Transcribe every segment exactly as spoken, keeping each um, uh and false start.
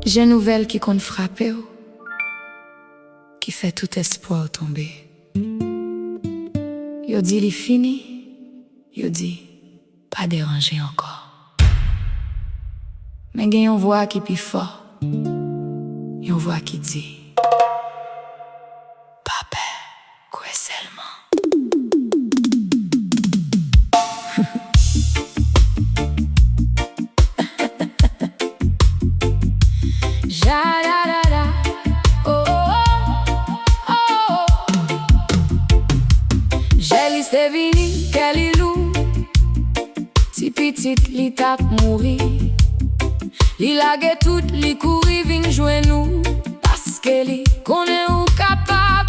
Jan nouvèl ki konn frape w, ki fè tout espwa w tonbe. Yo di li fini, yo di pa deranje ankò. Men gen yon vwa ki pi fò, yon vwa ki di, pa pè, kwè sèlman. Jadadada, oh, oh, oh, oh. Jèlis te vini, kè li lou. Ti pitit li t ap mouri. Li lage tout, li kouri vin jwenn ou. Paske li konnen ou kapab.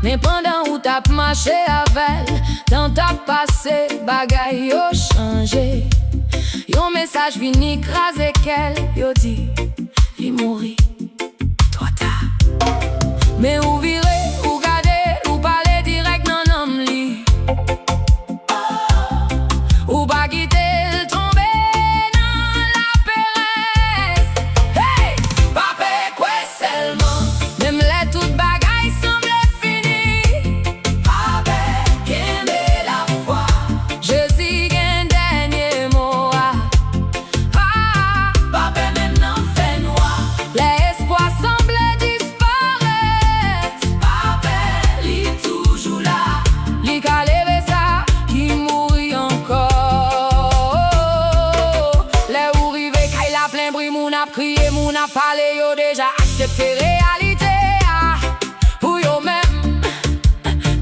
Men pandan ou t ap mache avè l, tan t ap pase, bagay yo chanje. Yon mesaj vini kraze kè l, yo di li mouri twò ta. Men ou vire, ou gade l, ou pale dirèk nan nanm li. Ou pa kite l tonbe nan laperèz. Hey! Pa pè, kwè sèlman. Menm lè tout bagay sanble fini, pa pè, kenbe lafwa. Jezi gen dènye mo a. Ah, pa pè menm nan fènwa. Lè espwa sanble disparèt, pa pè, li toujou la. Li ka leve sa ki mouri ankò. Lè ou rive kay la plen bri, moun ap kriye, moun ap pale, yo deja aksepte reyalite a. Pou yo menm,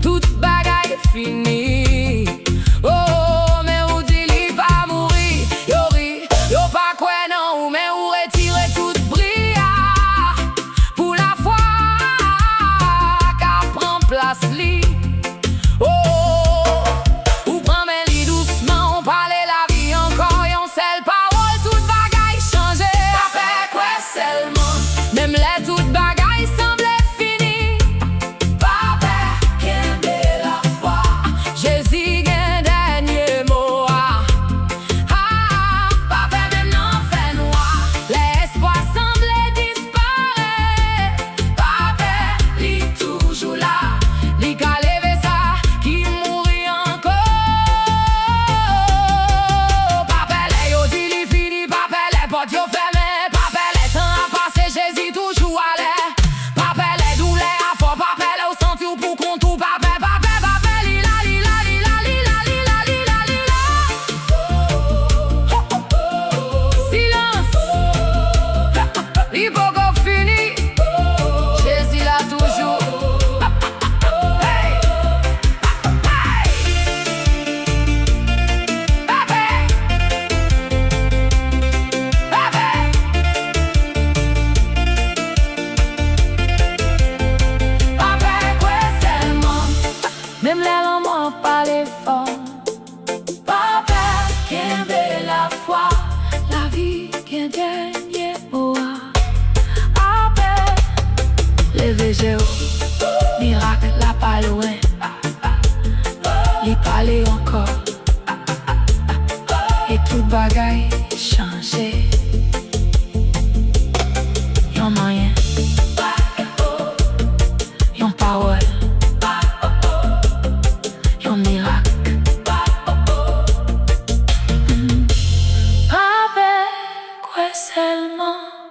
tout bagay fini. Oh, men ou di li pa mouri. Yo ri, yo pa kwè nan ou, men ou retire tout bri a. Pou lafwa ka pran plas li. Oh, ou pran men li dousman, ou pale lavi ankò, yon sèl pawòl, tout bagay chanje. Pa pè, kwè sèlman. Menm lè tout bagay sanble fini, pa pè, kenbe lafwa. Jezi gen dènye mo a. Ah, pa pè menm nan fènwa. Lè espwa sanble disparèt, pa pè, li toujou la. Li ka leve sa ki mouri ankò. Pa pè lè yo di li fini, pa pè lè pòt yo fèmen, pa pè lè tan ap pase, Jezi toujou alè. Pa pè lè doulè a fò, pa pè lè w santi w pou kont ou, pa pè, pa pè, pa pè, li la, li la, li la. Silans. Li poko fini. Jezi la toujou. Hey! Hey! Pa pè! Pa pè! Pa pè, kwè sèlman. Menm lè lanmò pale fò, pa pè, kenbe lafwa. Lavi gen dènye mo a. Pa pè, leve je w. Mirak la pa lwen. Li pale ankò. E tout bagay chanje. Yon manyen. Yon pawòl. Yon mirak. Pa pè, kwè sèlman.